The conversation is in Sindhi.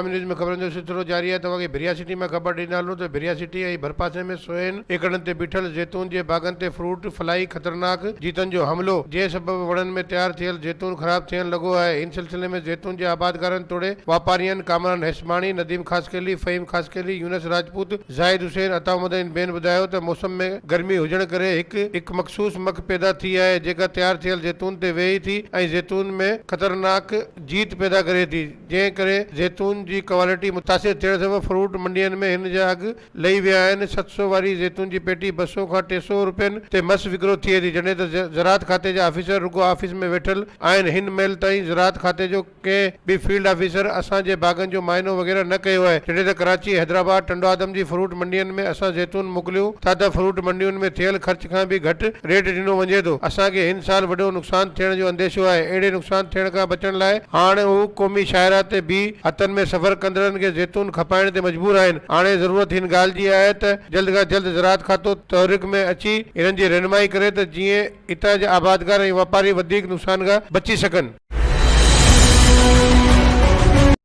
عوامي نيوز ۾ خبرن جو سلسلو جاري آهي توهان کي ڀريا سٽي مان خبر ڏيندا هلون ته ڀريا سٽي ۽ ڀرپاسي ۾ سوين ايڪڙن تي بيٺل زيتون جي باغن تي فروٽ فلائي خطرناڪ جيتن جو حملو جنهن سبب وڻن ۾ تيار ٿيل زيتون خراب ٿيڻ لڳو آهي ان سلسلي ۾ زيتون جي آبادگارن توڙي واپارين ڪامران هيسباڻي، نديم خاصخيلي، فهيم خاصخيلي، يونس راجپوت، زاهد حسين، عطا محمد ۽ ٻين ٻڌايو ته موسم ۾ گرمي هجڻ ڪري هڪ هڪ مخصوص مک پيدا ٿي آهي جيڪا تيار ٿيل زيتون تي ويهي ٿي ۽ زيتون ۾ خطرناڪ جيت پيدا ڪري ٿي، جنهن ڪري زيتون جي ڪوالٽي متاثر ٿيڻ سبب فروٽ منڊين ۾ هن جا اگهه لهي ويا آهن، 700 واري زيتون جي پيٽي 200 کان 300 روپين تي مس وڪرو ٿئي ٿي، جڏهن ته زراعت کاتي جا آفيسر رڳو آفيس ۾ ويٺل آهن، هن مهل تائين زراعت کاتي جو ڪنهن به فيلڊ آفيسر اسان جي باغن جو معائنو وغيره نه ڪيو آهي، جڏهن ته ڪراچي، حيدرآباد، ٽنڊوآدم جي فروٽ منڊين ۾ اسان زيتون موڪليون ٿا ته فروٽ منڊين ۾ ٿيل خرچ کان به گهٽ ريٽ ڏنو وڃي ٿو، اسان کي هن سال وڏو نقصان ٿيڻ جو انديشو آهي، اهڙي نقصان ٿيڻ کان بچڻ لاء هاڻ هو قومي شاهراهه تي بيهي هٿن ۾ سفر ڪندڙن کي زيتون کپائڻ تي مجبور آهن، هاڻي ضرورت هن ڳالهه جي آهي ته جلد کان جلد زراعت کاتو تحرڪ ۾ اچي هنن جي رهنمائي ڪري ته جيئن اتان جا آبادگار ۽ واپاري وڌيڪ نقصان کان بچي سگهن.